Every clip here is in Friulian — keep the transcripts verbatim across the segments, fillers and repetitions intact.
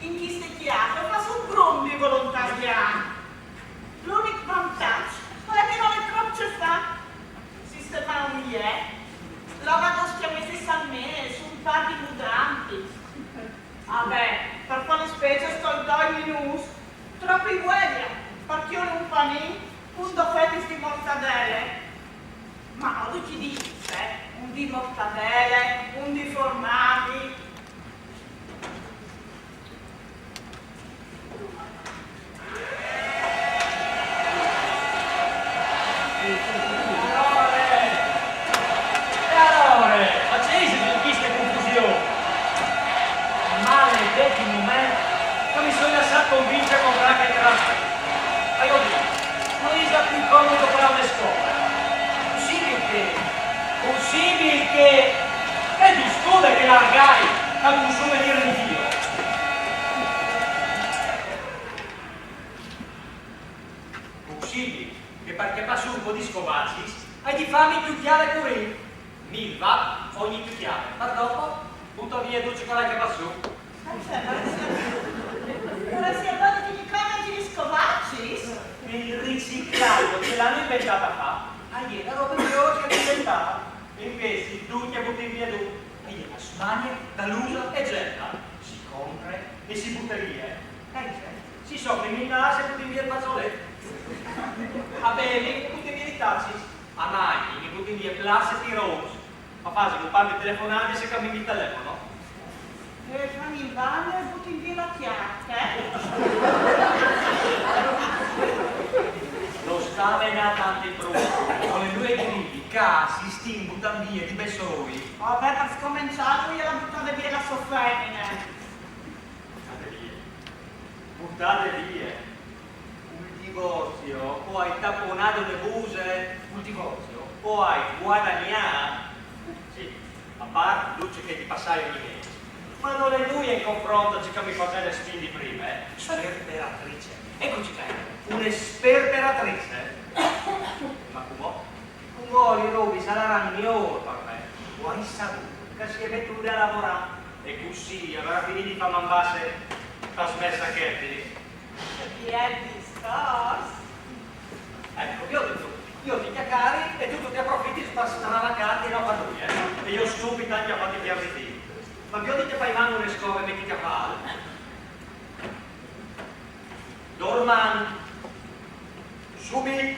In cheste cjase o fâs un grum di volontariât. L'unic vantaç al è che nol è trop ce fâ. Sistemâ un jet, lavâ dôs cjamisis al mês, un pâr di mudantis. Ah ben, par fâ lis specis stoi doi minûts. Trop i vuelial, par cjoli un panin cun dôs fetis di mortadele. Ma no ducj i dîs, eh? Un di mortadele, un di formadi. E alore, ma ce ise dut cheste confusion? Maledeti moment che mi soi lassât convincere a comprâ chel trasferiment. Ma jo, no ise plui comut comprâ une scove? Pussibil che, pussibil che, e dut scuse che largai, ma cun suvenir in gîr. Pussibil che par cjapâ sù un pôc di scovacis o ai di fâmi cjocjâ e curî. Mil watt ogni cjocjade. Par dopo butâ vie dut ce che o ai cjapât sù. Sarès, sarès, sarès voglia di cjocjâ ancje lis scovacis? Il riciclaggio ce l'an inventât a fâ, e je la robe miôr che a àn inventât. Invezit ducj a butin vie dut. E je la smanie da l'usa e geta. Si compre e si bute vie. E si sofrin in câs e butin vie il fazolet. A bevi, butin vie lis tacis. A magnî, butin vie plats e tirons. A fasin un pâr di telefonadis e a cambin il telefono. E a van in bagno e a butin vie la cjarte, eh? No stâ a menâ tant il brusc, no je nuie di ridi, ca si stin butant vie di bessôi. Va ben, par scomençâ, lui al à butade vie la sô femine. Butade vie. Butade vie. Cul divorzio o ai taponât une buse. Cul divorzio o ai guadagnât. Sì, a pâr dut ce che ti passai ogni mês. Ma nol è nuie in confront a ce che mi faseve spindi prime, eh. Sperperatrice. Ecoci ca. Une sperperatrice. Ma cumò? Cumò lis robis a laran miôr par me. O ai savût che si è metude a lavorâ. E cussì o varà finît di fâ man basse pes mês sachetinis. Ce biel discors! Eco, jo o ai dit, jo ti cjacari e tu, tu ti aprofitis par stralacâti, no fâ nuie, eh? E jo stupit ancje a fâti pierdi timp. Ma jo o ai dit, fâi man une scove, metiti a fâ alc. Dorman! Subit!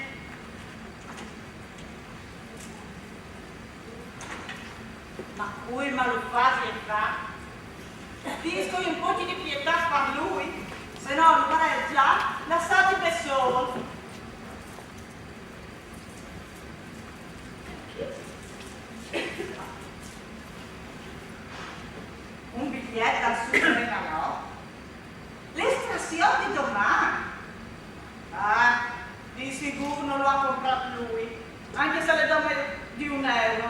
Ma cui mal lu fasal a fâ? Discoi un pôc di pietât par lui, se no lu varès za lassât di bessôl. Un biliet dal Superenalot? L'estrasion di doman? Ah, di sigûr no lu à comprât lui, ancje se al è dome di un euro,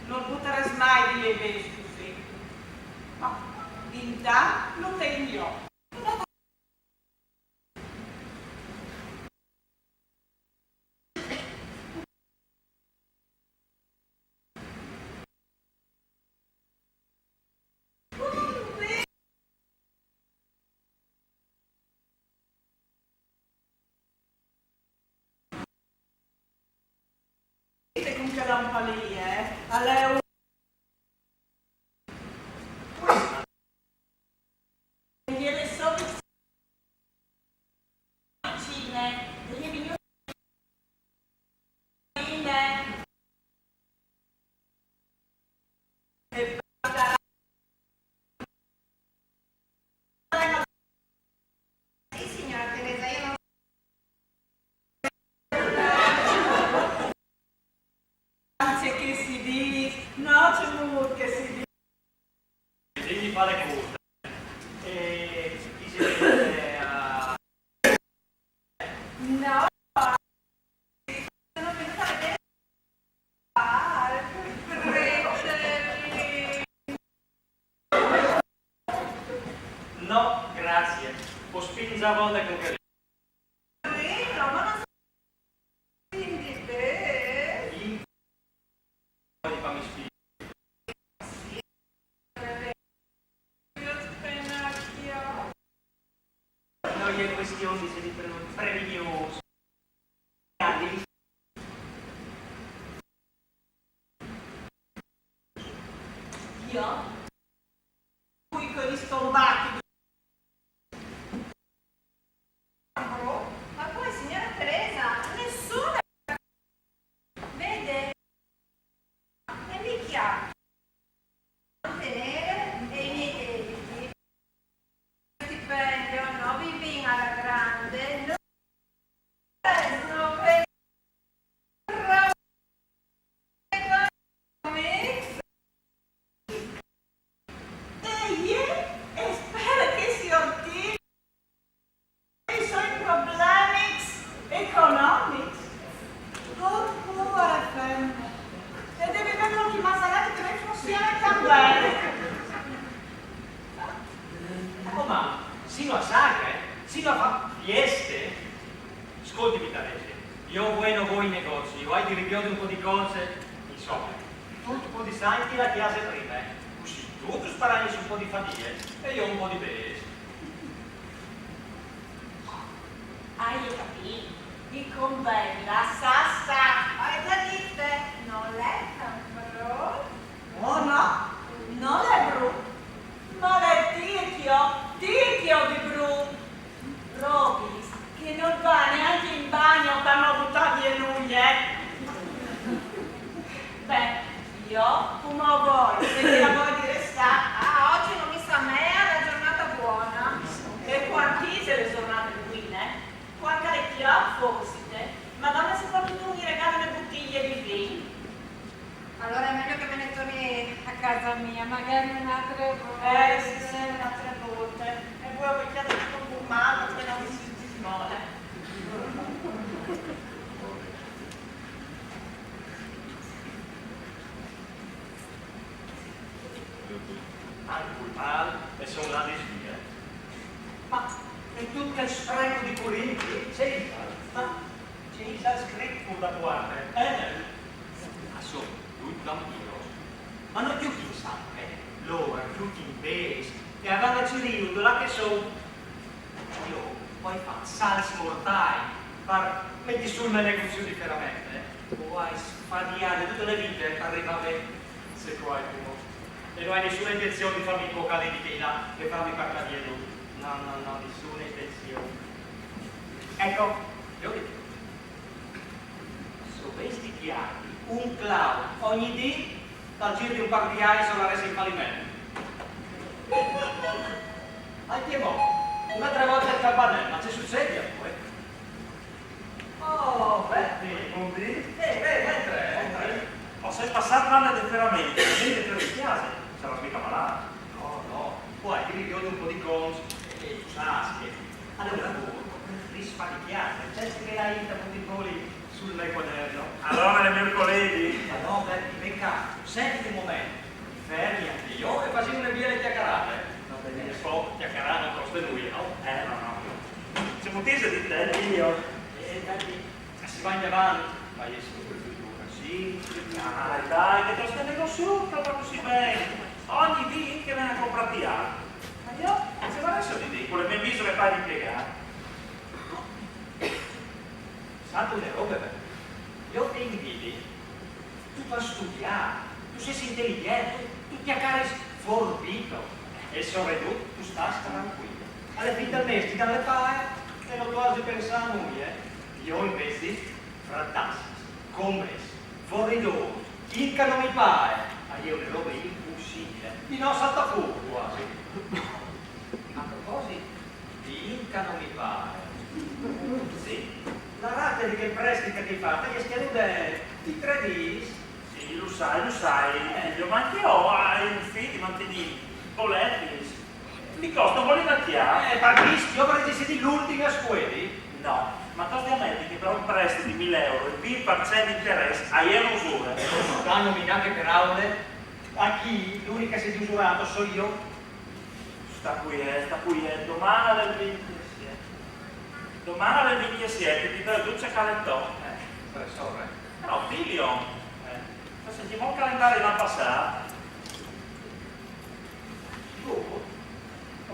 nol butarès mai vie i bêçs cussì. Ma intant lu tegn jo. Cun chê lampe li, eh? Al è un Sì, signora Teresa, io non Grazie, che si dice? No, ce mût che si dice? Devi fare curta. E chi si vede a... No, sono venuta a vedere. No, grazie. O spingi a volte con che... Credo, ma non so quindi beh. Sì. Poi fammi spingere. Sì. Io appena occhio. Io mi sento pre-, previdioso. Io? Qui con gli scombatti. Ma poi, signora Teresa, nessuno vede e mi chiama. Mantenere e i miei debiti. Stipendio, no, vivim alla grande, no, no, e ieri, e spero che si ordini i suoi problemi economici. Oh, povera femmina, e deve avere un masaletto che non funziona tan bene. Oh, ma sino a sagre, sino a fa fieste. Scoltimi, Tarese, io voi no voi in negozio, io hai di ripiodi un po' di cose, insomma, tu, tu podi sancti la chiase prima, eh. Cusì tu, tu sparagni su un po' di famiglie e io un po' di bes. Hai capito? Mi conviene la sassa. Hai già detto, non è tan brutto. Oh no, non è brutto. Ma l'è tirchio, tirchio di brutto. Robis, che non va neanche in bagno per non buttar via nulla, eh. Beh, io, come voi, se la voi di restare. Ah, oggi non mi sa mea la giornata buona. E quanti se le giornate buine? Quanca le chiav, forsit? Madonna, se fa tutti i regali, le bottiglie di vin. Allora è meglio che me ne torni a casa mia, magari un'altra volta. Eh, sì, sì, un'altra volta. E voi avete chiesto tutto un male, che non mi sentite male. Anche il mal e sono la disvia. Ma è tutto il spreco di Corinto. Sì, ma Gesù ha scritto da guarda, eh? Ma sono due vampiros. Ma non tutti in sangue, loro tutti in base, e avranno girato là che sono. Io poi fa salsi mortali, par metti sul me negozio di feramente, eh? Poi sfadiare tutte le vite per arrivare se poi, e non hai nessuna intenzione di farmi invocare di là e farmi parlare dietro. No, no, no, nessuna intenzione. Ecco, io ho detto, so vesti chiari, un clown, ogni dì dal giro di un par di anni sono arresti in fallimento. Anche mo, un'altra volta il campanello, ma che succede a voi? Oh, Bepi, buon dì. Eh, beh, entra, entra. Ho sempre passato l'anno di ferramenta, niente per le chiase, sarà mica malato. No, no, poi ti richiodi un po' di cons e tu sai che allora lavoro, risparmiare, c'è che la vita con i voli sul mio quaderno. Allora è mercoledì. Ma no, Bepi, becca, senti un momento. Fermi anche io e facciamo una bella chiacchierata, eh. No, per dire, so, chiacchierare non costa nulla, no? Eh, no, no. Siamo tesi di te, io. Eh, dai, si va in avanti. Ma io sono cultura, sì. Dai, dai, che te stai negozio, proprio così bene. Ogni dì che me ne compra piano. Ma io, se va adesso di dì, con le mie misure fai di piegare. Santo le robe, beh. Io ti invidi, tu vas studiar, tu ses intelligent, tu, tu chiacaris forbito e soredut tu stas tranquil. Alla fin dal mes ti dan le pae e no tu has di pensar a nuie. Io invezi, fra tassis, comes, foridor, inca no mi pae, a je une robe impussibile. Mi no salta fora quasi. A proposit, di inca no mi pae. Sì, la rata di chel prestit che ti fa, te je schiadude di tre dis. Sì, lu sai, lu sai, eh, figlio, ma anche io ho un figlio di mantenere, boletis. Mi costa un bolino a chiaro. Eh, ma visto, io avrei deciso di l'ultima scuola. No, ma cosa ti metti che per un prestito di mille euro il venti per cento di interesse a ieri usura? Non danno mi neanche per aule. A chi l'unica se giusurato so io. Sta qui, eh, sta qui, eh, domani alle venti e sette. Domani alle venti e sette ti do il dolce caletto. Eh, professore. Però, figlio, eh, se ti vuoi calentare la passata. Sicuro?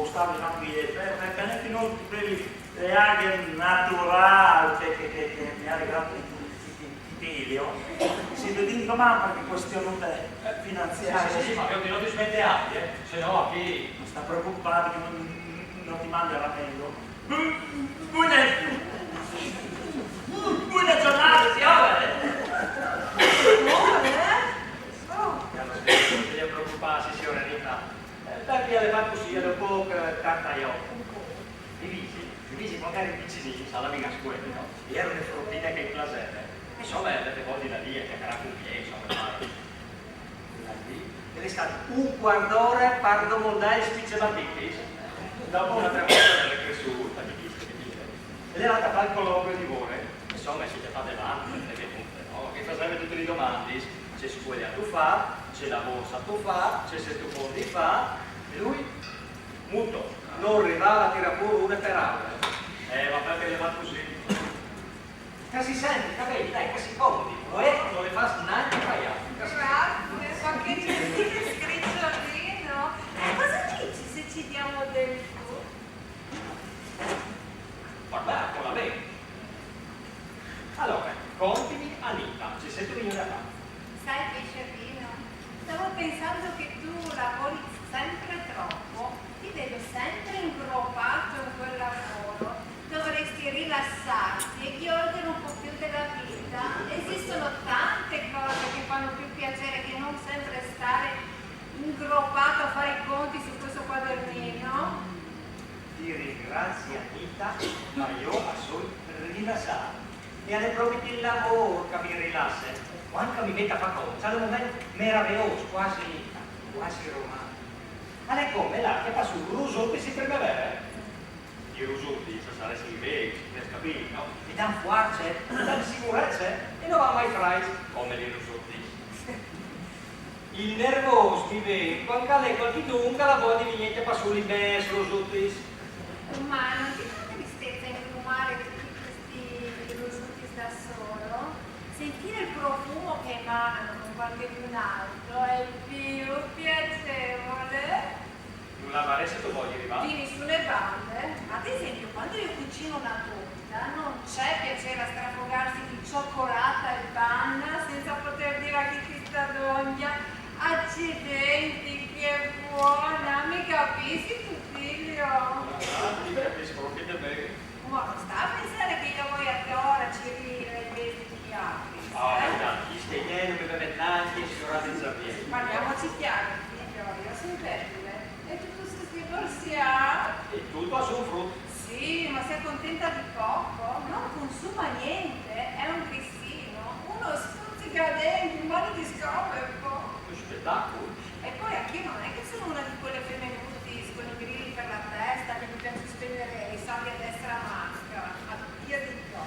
costar un ambiente, eh, perché non ti previ le aghe naturali che, che, che, che mi ha regalato il Titilio. Si vede domani per questioni finanziarie. Sì, sì, ma che non ti smetti, eh? Se no, qui... Non sta preoccupare che non, non ti mandi a ramengo. Buona, buona giornata, signore! Amore, eh? Oh, Non ti preoccupare, signora Rita. Eh, perché le fa così, è un po' che canta io. Divisi, divisi magari vicini, sa la mica scuola, no? E era una fruttina che piaceva. Insomma, avete poi da lì a chiacchierare con me, insomma, lì. Ed è stato un quarto d'ora per domandare il spiccio da Dopo una traversata del Cresù, sta di chi, sta di chi. Ed è andata a fare il colloquio di Vore, insomma, si è fatte avanti, perché comunque, no? Che faceva tutte le domande, se scuola tu fa, se lavoro sa tu fa, se se tu fondi fa, e lui, muto, non arrivava a tirare fuori una per aula. Eh, ma perché le va così? Che si senti, capito? Dai, che si comodi, non è, non le fa neanche pagare. Che si bravo, ma che gentile scricciolino. E cosa dici se ci diamo del tu? Guarda, con la mente. Provato a fare i conti su questo quadernino. Ti ringrazi, Anita, ma jo a soi rilasà. E al è propit il lavôr che mi rilasse. Cuant che mi met a fâ conts, al è un moment meraveôs, cuasi, cuasi romantic. Al è come lâ a cjapâ sù rusutis in primavere. I rusutis a saressin i vêçs, tu âs capît, no? Mi dan fuarce, mi dan sigurece e no van mai fraits, come lis rusutis. Il nervôs mi ven cuant che al è cualchidun che al à voie di vignî a cjapâ sù lis mês rusutis. Ma non ti fa tristezza incolpare tutti questi rusutis da solo? Sentire il profumo che emanano con qualchedun altro è il più piacevole. Nol varessistu voie di rivâ? Di nissune bande. Ad esempio, quando io cucino una torta, non c'è piacere a strafogarsi di cioccolata e panna senza poter dire a chi ti sta dongja: "Accidenti, che buona!" Mi capisci, Tutilio? Ah, ti capis propit ben. Ma non sta a pensare che io voi a Torre a cirire i vestiti altri, Ah, eh? ma dai, chi stai bene, mi beve anche, signora Isabella. Parliamoci chiaro, figlio, io sono debole. E tu, tu sei divorziato? E tu, tu hai un frutto? Sì, ma si accontenta di poco, non consuma niente, è un grissino, uno stuzzica denti, un modo di scoperpo. Che spettacolo! E poi anch'io non è che sono una di quelle femminutis con i grilli per la testa che mi piace spendere i soldi a destra e a manca, a via di Dio.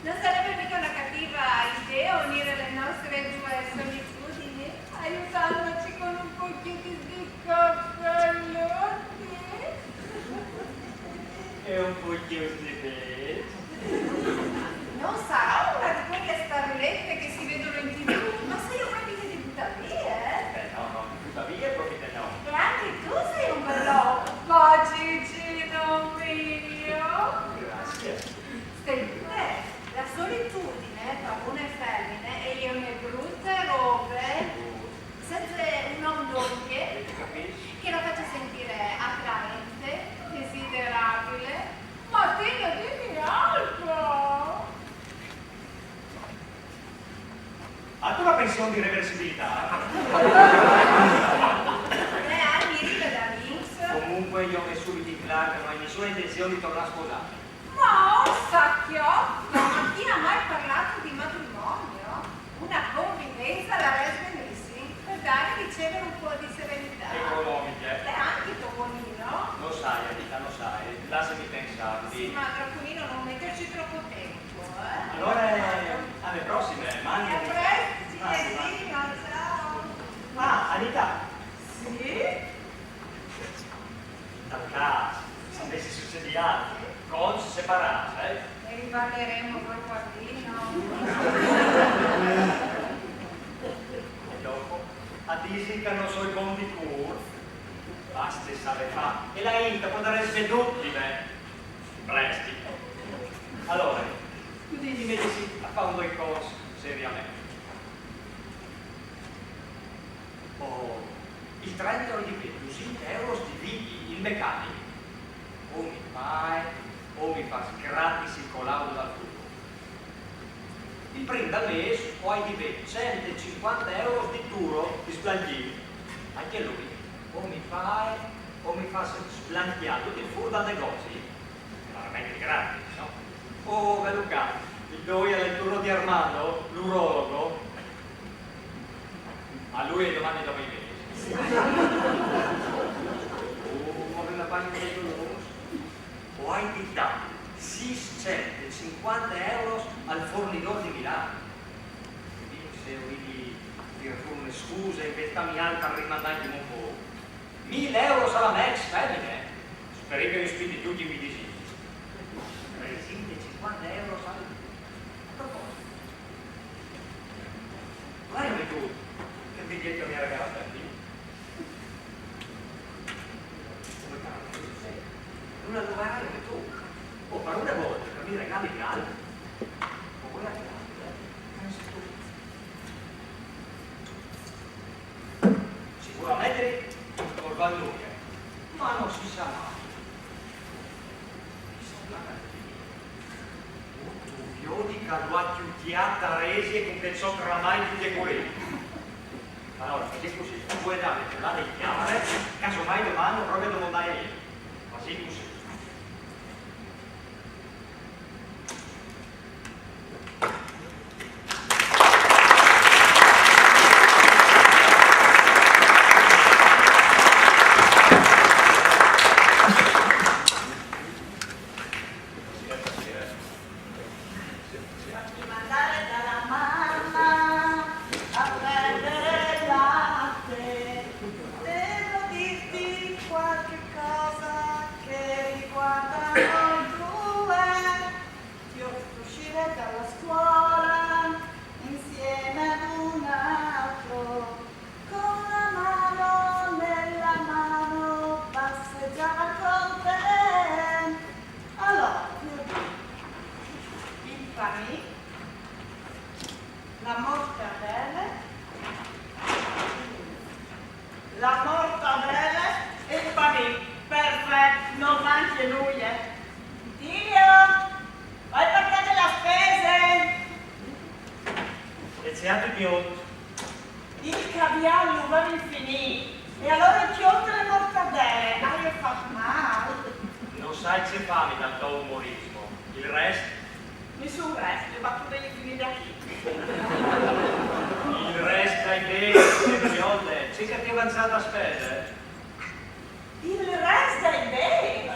Non sarebbe mica una cattiva idea unire le nostre due solitudini, aiutandoci con un pochino di cocconuti? E un pochino di bêçs? Non sarò una di quelle starlette che si vedono in T V, ma se io proprio di buttar via, eh? Eh, no, no, di buttar via proprio no. E anche tu sei un bel uomo, Gigino mio. Grazie. Senti, eh, la solitudine, tra uomini e femmine, è una brutta roba. Serve un uomo doppio Ti capisci? che la faccia sentire attraente, desiderabile, ma tenga di alto. Hai una pensione di reversibilità? Tre anni riva da Vince. Comunque io ho subito in claro che non hai nessuna intenzione di tornare a sposarmi. Ma orsa chiotta, ma chi ha mai parlato di matrimonio? Una convivenza la Resme Missing per dare e ricevere un po' di serenità. Economiche. E anche Topolino. Lo sai, Anita, lo sai. Lasciami pensare. Sì, ma Draculino, non metterci troppo tempo, eh? Allora, alle prossime, E mandi. a presto, Ciliegino, ciao. Ah, Anita, Sì? tal caso, se dovesse succedere altro, conts separâts, eh? Ne riparleremo col Pallino. E dopo, a dî che no soi bon di cûr, baste savê fâ. E la int a podarès vê dut di me. Presti. Allora, tu dîmi, Melissa, a fâ un doi conts seriamente. Oh, il trenta o di più, dusinte euros di viti, il meccanico. O mi paie, o mi fâs gratis il colaudo dal furgone. Il prin dal mês o ai di vê cent e cincuante euros di turo di sblanchî. Ancje lui, o mi paie, o mi fâs sblancjâ dut il fûr dal negozi. Claramente gratis, no? Oh, ve lu ca, il doi al è il turno di Armando, l'urologo. A lui e domande dopo i mesi. Oh, ma ve la paie un doi euros? O ai di dâ sîscent e cincuante euros al fornidôr di Milan. Quindi se o ai di tirâ fûr une scuse, inventâmi alc par rimandâ un pôc. Mil euros a la mê ex femine. Sperìn che no spindi ducj i miei disegns. Tresinte e cincuante euros al... A proposit, dulà âstu metût chel bigliet che mi à regalât a ti? Come cavolo, sì. Dulà, dulà âstu metût? Oh, par une volte che mi regalin alc, o vuei a ti, pensa tu. Sicuramente col Valnuje, ma no si sa mai. Chissà, magari. Tu viodi che lu à cjutât a resie cun chel so cramai di Diego Reni. Alora, facìm cussì, tu dame la chiave, casomai domani o provi a domandar a el. Facìm cussì. Fatti mandare dalla mamma a prendere il latte. Devo dirti qualche cosa che riguarda noi due. Ti ho visto uscire dalla scuola insieme ad un altro. Con la mano nella mano passeggiava con te. Alora, il panì, la mortadela, la mortadela e il panì. Perfetto, non manca nulla. Tilio, vai a portare la spesa. E certo, Piotr. Il caviale lo va a finire. E alora el chiodi le mortadele, aio fat mal? No sai ce farmi dal to umorismo. Il rest? Nessun rest, le battute le finì da chi? Il rest dai beni, Gabriele, ce che ti è avanzata a spese? Il rest dai beni?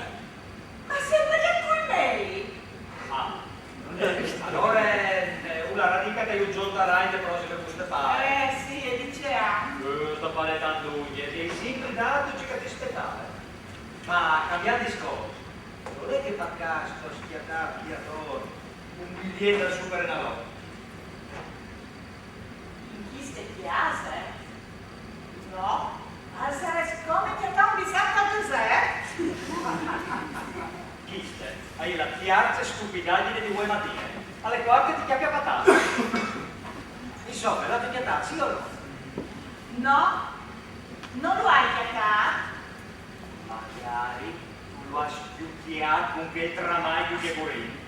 Ma sei briaco in meri? Ah, eh, alora eh, una radica che io giuntarai le prossime buste pare. Eh sì, e dice ah. Eh, sta pare tanto uglie, e sempre dato ciò che ti aspettava. Ma cambiando discorso, non è che per caso sto schiattare via attorno un biglietto al Superenalotto? In queste case? No, al sarà come che fa un bisacco al Giuseppe. Questa è la terza stupidaggine di due mattine. Alle quattro ti chiappi a patate. Insomma, l'hai chiattata, sì o no? No, non lo hai chiattata. Magari tu lo hai schiucchiato con quel tramaglio che volevi.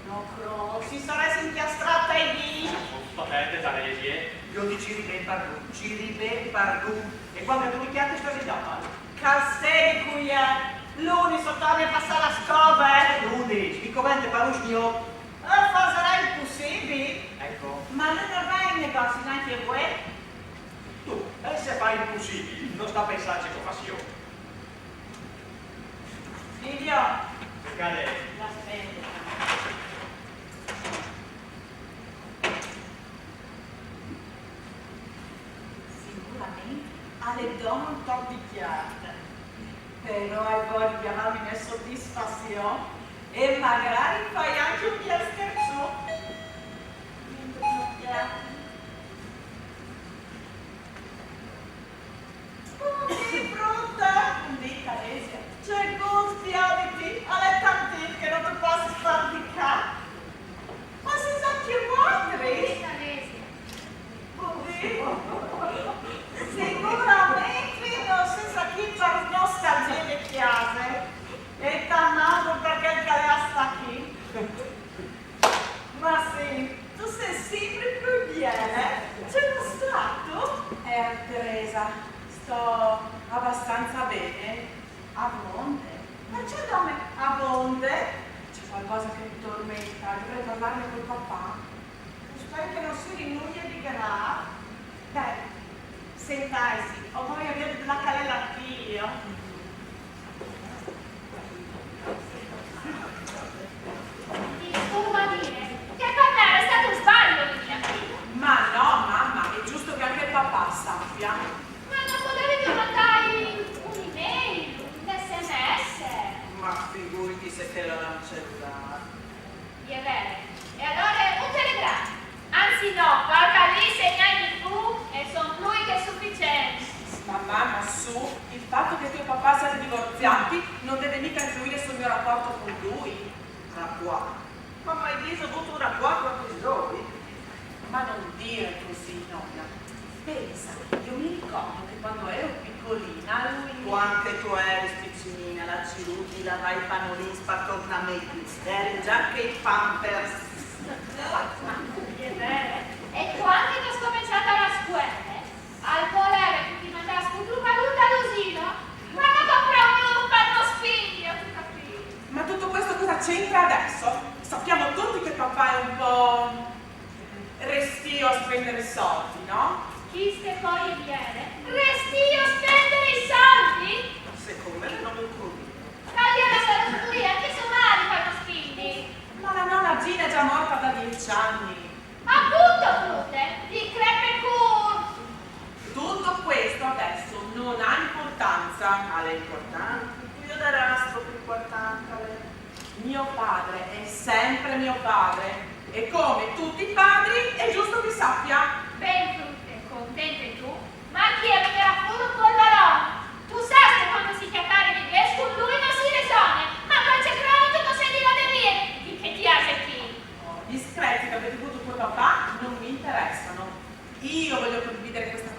No, Cro, si sarà incastrata e lì. Sta bene, Teresia, eh? Io ti ciri ben pardon, ciri ben pardon. E quando tu mi chiami sto già male. Casteri qui è. L'unico torna a passare la scopa, eh. L'unico, mi commente per un signor. E fasarai il possibile. Ecco. Ma non va in negozio neanche voi? Tu, pensa a fare il possibile, non sta a pensarci come faccio io. Silvio, Perché la spendo. Sicuramente alle donne un po' di chiarte, però hai voglia di chiamarmi una soddisfazione e magari fai anche un bel scherzo. Dentro un occhiale. Buondì, pronta? Buondì, Teresia. Ce gusto di te, alle tante che non ti posso far di qua. Ma si sa chi vuoi? Buondì. Sicuramente non si sa chi per nostalgia di chiase. E tanto perché il calea sta qui. Ma sì, tu sei sempre più bella. C'è uno strato? Eh, Teresa, sto abbastanza bene. Avonde? Ma c'è dome avonde? C'è qualcosa che mi tormenta, dovrei parlarne col papà. Spero che non si rinnuia di grave. Beh, sentaisi, o voi a via della Calella Attilio. Disturba dire, che per me è stato un sbaglio venire qui. Ma no, mamma, è giusto che anche il papà sappia. Ma non potevi mandare un'email, un S M S? Ma figurati se te l'ho lanciata. È vero. E allora un telegramma. Anzi no, guarda lì, segnai tu e son più che sufficienti. Ma mamma, su, il fatto che tuo papà siate divorziati non deve mica influire sul mio rapporto con lui. Rapporto? Ma mai Dio avuto un rapporto con i suoi? Ma non dire così, nonna. Pensa, io mi ricordo che quando ero piccolina lui... Quando tu eri piccinina, la ciruti, la vai panolins per tornamenti, eri già che i pampers. È vero. E quando ho scominciato la scuola, al Adesso sappiamo tutti che papà è un po' restio a spendere soldi, no? Chi ste poi viene? Restio a spendere i soldi? Secondo me non mi convinco. Cambia la salute, anche sua madre fa uno spindi. Ma la nonna Gina è già morta da dieci anni. Appunto, frute, di crepe cur. Tutto questo adesso non ha importanza. Al è important? Io darà troppo importante a lei. Mio padre è sempre mio padre e come tutti i padri è giusto che sappia. Ben, frute, contente tu, ma chi è che era pure un polvaron? Tu sai che quando si chiacchiera di questo, lui non si ragiona, ma quando c'è cronico non si dica di dire, di che ti ha chi? Discreti che avete avuto con papà non mi interessano. Io voglio condividere questa